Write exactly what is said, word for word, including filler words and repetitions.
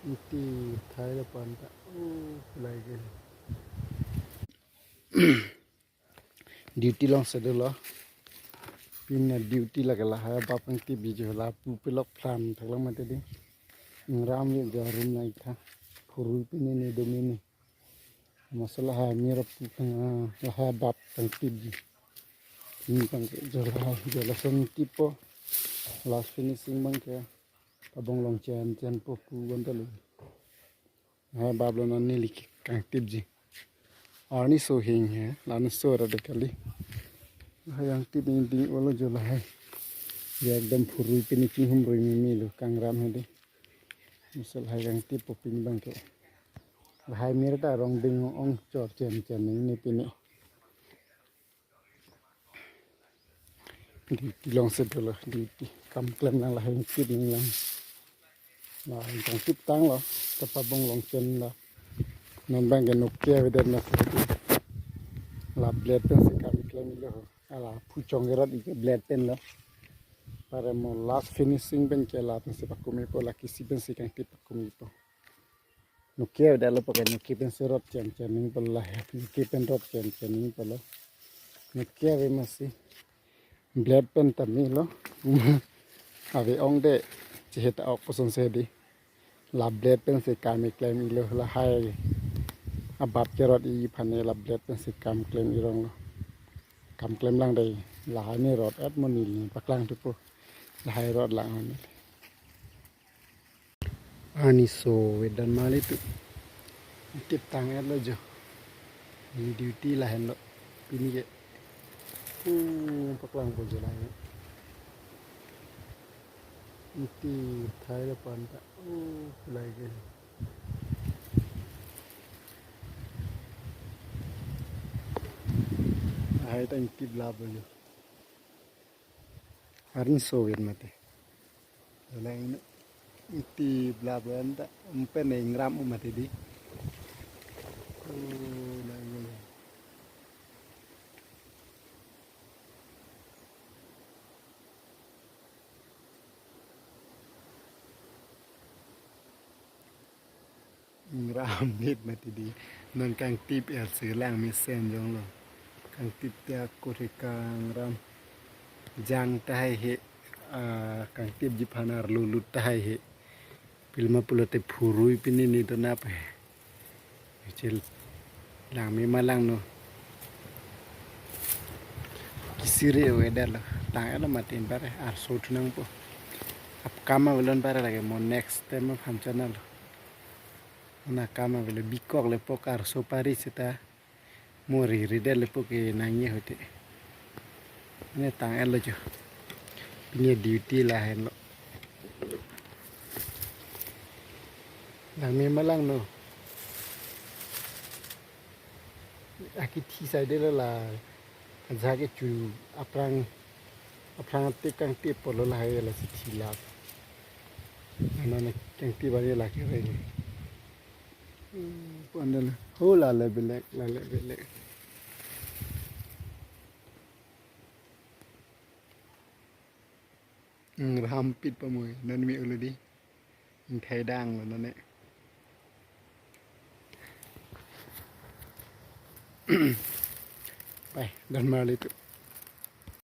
Iti thai lapu-an ta. Oh, lake. Duty alongsi dolo. Pini duty lake lahai abap kangtipji jo, lapu pelok phlan thaklang mati di. Ingram ye jarum nai tha. Phurui pini ne do mini. Masala hai mira pu kang, lahai abap kangtipji. Pini abangke jo lahai, jo lason tip po. Last finishing abangke. Pabong long chen chen po pu gonta lo. Lahai abap lo non neli kangtipji. Arni so hing he, la-an so ra de kali. Lahai kangtip ni ding-olo jo lahai. Dia ekdom phurui pini chinghumrui mimi lo kangram he de. Masala hai kangtip po pini abangke. Lahai mira ta rong ding ong chor chen chen ni pini. Duty alongsi dolo, duty. Kam klemlang lahai kangtip nanglang. La kangtip tanglo, ta pabong long chen lo. Non abangke nokia avedet na sidi. La blade pensi kam klem-ilo. Ala phu chong kerot ike blade pen lo. Pare mo last finishing penke la pensi pakumi po, la kisi pensi kangtip pakumi po. Nokia avedet lo puke nokia pensi rot chen chen ning po lahai, nokia pen rot chen chen ning po lo. Nokia ave masi. Blade pen ta melo. Ave ong de, chehet ok puson si di. La blade pensi kam klem-ilo, lahai abap kerot-i aphan ne la blade pensi kam klem-i rong lo. Kam klemlang de, lahai ne rot-et mo neli paklang thupo. Lahai rot lang ne. Arni so-et dan mali tu. Tip tang-et lo jo. Neli duty lahenlo. Pini ke. Hmm, paklang po jo lahai. Iti thai lapu-an ta. Oh, lake. Lahai ta iti blap lo jo. Arni so-et mati. Lahai iti blap lo anta, empen ingram mati di. Oh, lahai. Ingram mit mati di. Non kangtip er selang mesen jong lo. Kangtip te ako the kangram. Jang tahai he. Ah, kangtipji aphan arlo lut tahai he. Pilma pulote phurui pini ne do nap he. Chel langme ma langno. Kisiri weather lo. Tang-et lo mati pare. Arso thunang po. Ap kam avelon pare lake mo next time aphan channel. Na kam avelo bikok le pok arso pari seta. Mo riri det le puke nangji hote. Ne tang-et lo jo. Pini duty lahenlo. Langme ma langno. Akithi sai de la. Ajahak kecho aphrang, aphrang atip kangtip apotlo lahai lasi thilap. Anana kangtip abang lake reng. Hmm, pu-an dolo. Ho, lale belek, lale belek. Hmm, rampit pamoi, non me-olo di. Ingthai dang lo non ne. Pai, dan mali tu.